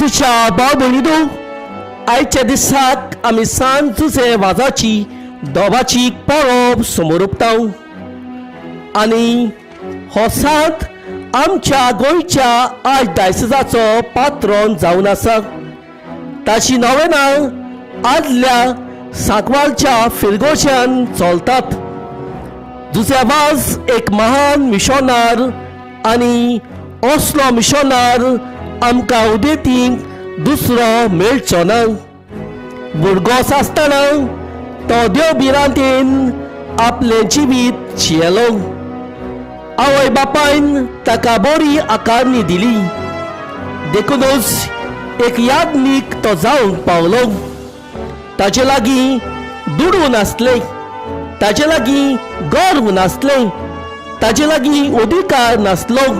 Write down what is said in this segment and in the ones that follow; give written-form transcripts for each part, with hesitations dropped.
जेजूच्या भाव भयणीनो, आयच्या दिसाक आमी सांत जुजे वाजाची दोबाची परब समोर उपता आनी हो सांत आमच्या गोंयच्या आर्च डायसिसाचो पात्रोन जावन आसा. ताची नवेनां आदल्या सांकवालच्या फिरगोशान चलतात. जुझे वाज एक महान मिशोनार आनी असलो मिशोनार आमकां उदेंतीक दुसरो मेळचो ना. भुरगोस आसतना तो देव भिरांतेन आपलें जिवीत जियेलो. आवय बापायन ताका बरी आकारणी दिली, देखूनच एक याज्ञीक तो जावंक पावलो. ताजे लागीं दुडू नासले, ताजे लागीं गर्व नासलें, ताजे लागीं अधिकार नासलो,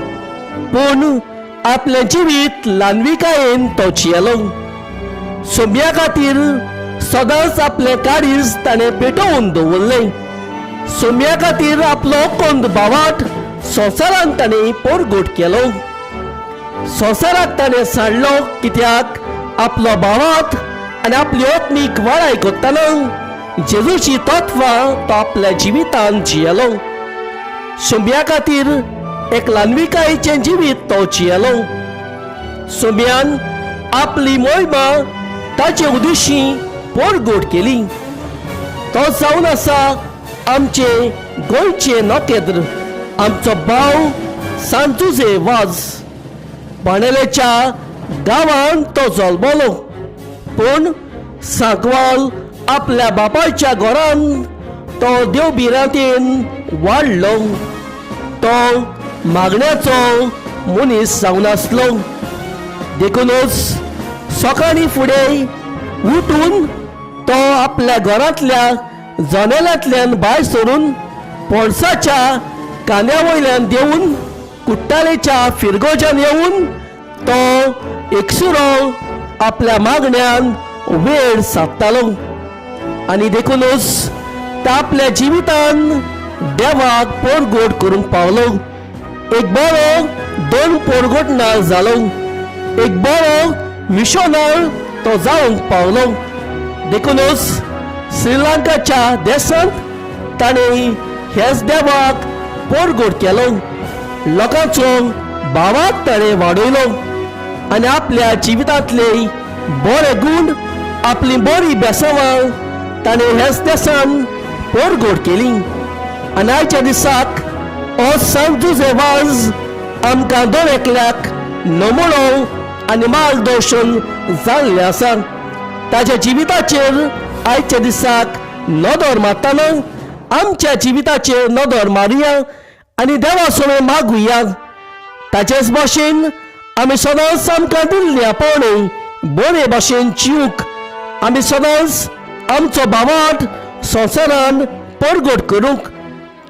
पूण आपलें जिवीत ल्हानविकायेन तो जियेलो. सोम्या खातीर सदांच आपलें काळीज ताणें पेटोवन दवरलें. सोम्या खातीर आपलो कोंद भावाट संवसारान ताणें पोरगोट केलो. संवसाराक ताणें सांडलो, कित्याक आपलो भावात आनी आपली आत्मीक वाडाय करतना जेजूची तत्वां तो आपल्या जिवितान जियेलो. सोम्या खातीर एक ल्हानविकायेचें जिवीत तो जियेलो. सोम्यान आपली मोहिमा ताचे उदेशी पोरगोट केली. तो जावन आसा आमचे गोंयचे नकेद्र, आमचो भाव सांत जुझे वाज. बाणेलेच्या गांवांत तो जल्मलो, पूण सांकवाल आपल्या बापायच्या घरान तो देव भिरांतेन वाडलो. तो मागण्याचो मनीस जावन आसलो, देखूनच सकाळीं फुडें उठून तो आपल्या घरांतल्या जनेलांतल्यान भायर सरून पणसाच्या कांद्या वयल्यान देंवून कुट्टाळेच्या फिरगोजान येवन तो एकसुरो आपल्या मागण्यान वेळ सादतालो आनी देखूनच तो आपल्या जिवितान देवाक पोरगोट करूंक पावलो. एक बरो दोन पोरगोटनार जालो, एक बरो मिशोनार तो जावंक पावलो. देखूनच श्रीलंकाच्या देशांत ताणें ह्याच देवाक पोरगोट केलो. लोकांचो भावाक ताणें वाडयलो आनी आपल्या जिवितांतले बरे गूण, आपली बरी बेसांवां ताणें ह्याच देशान पोरगोट केली. आनी आयच्या दिसाक हो सांत जुझे वाज आमकां दर एकल्याक नमुनो आनी मार्गदर्शन जाल्लें आसा. ताच्या जिविताचेर आयच्या दिसाक नदर मारतना आमच्या जिविताचेर नदर मारुया आनी देवा समें मागुया. ताचेच भाशेन आमी सदांच आमकां दिल्ली आपोवणी बरे भाशेन जिवंक, आमी सदांच आमचो भावाट संवसारान परगट करूंक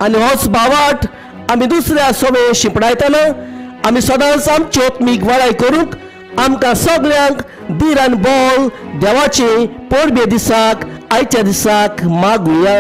आनी होच भावाट आमी दुसऱ्या समें शिंपडायतना आमी सदांच आमची आत्मीक वाडाय करूंक आमकां सगल्यांक धीर आनी बळ देवाचे परबे दिसाक आयच्या दिसाक मागुया.